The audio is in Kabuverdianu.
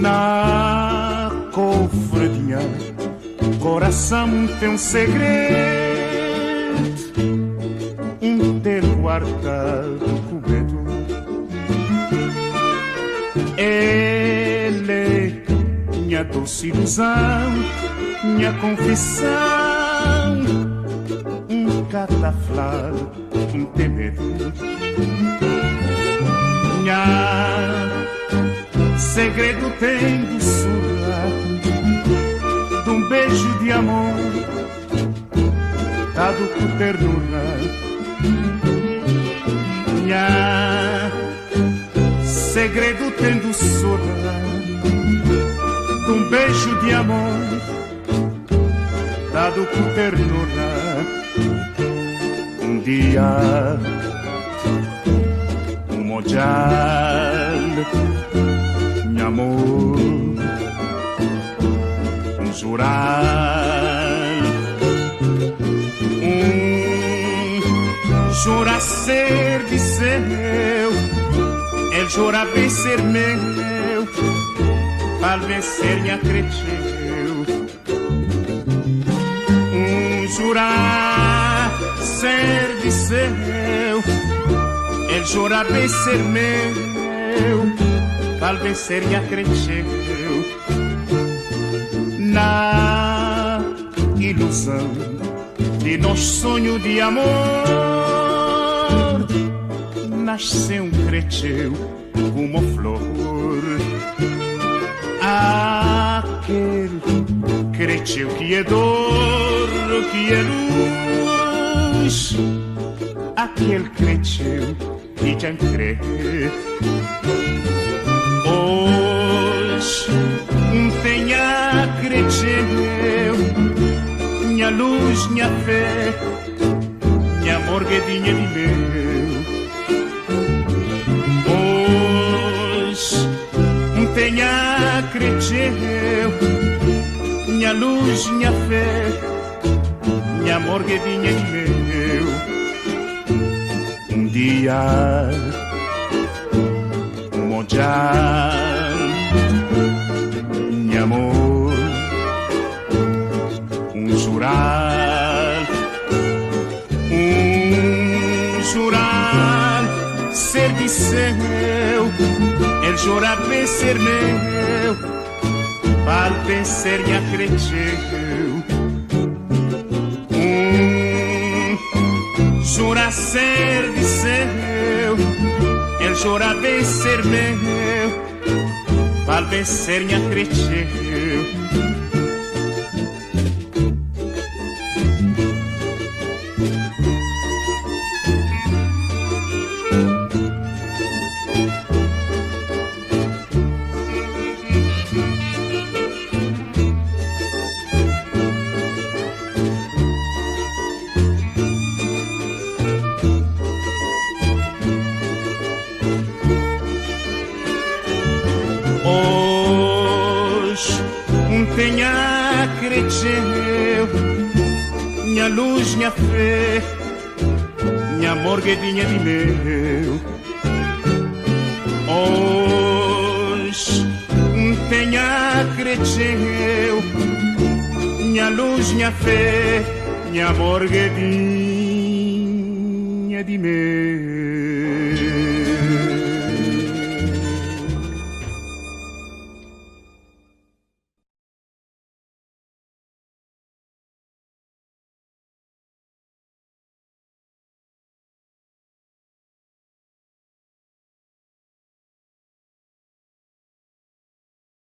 Na kofre di nha korasan ten un segredu, un ten guardadu ku medu. El é nha dosi ilusão, nha konfisão. N ka ta fla-l N ten medu. Nha segredu ten dusura dun beju di amor dadu ku ternura. Nha segredu ten dusura dun beju di amor dadu ku ternura. Un dia un odjal nha amor, un jural, un jura ser di seu, el jura ben ser meu, pa'l ben ser nha kretxeu. Un jura ser di seu, el jura ben ser meu, pa'l ben ser nha kretxeu. Na ilusão di nos sonhu di amor, nasce un kretxeu kumo flor. Akel kretxeu ki é dor, ki é luz, akel kretxeu ki dja N kre. Oji N ten nha kretxeu, nha luz, nha fé, nha amor gedinha di meu. Oji N ten nha kretxeu, nha luz, nha fé, nha amor gedinha di meu. Un dia un odjal nha amor, un jural. Un jural ser di seu, el jura ben ser meu, pa'l ben ser nha kretxeu. Un jura ser di seu, el jura ben ser meu, pa'l ben ser nha kretxeu. Oji N ten nha kretxeu, nha luz, nha fé, nha amor gedinha di meu. Oji N ten nha kretxeu, nha luz, nha fé, nha amor gedinha di meu.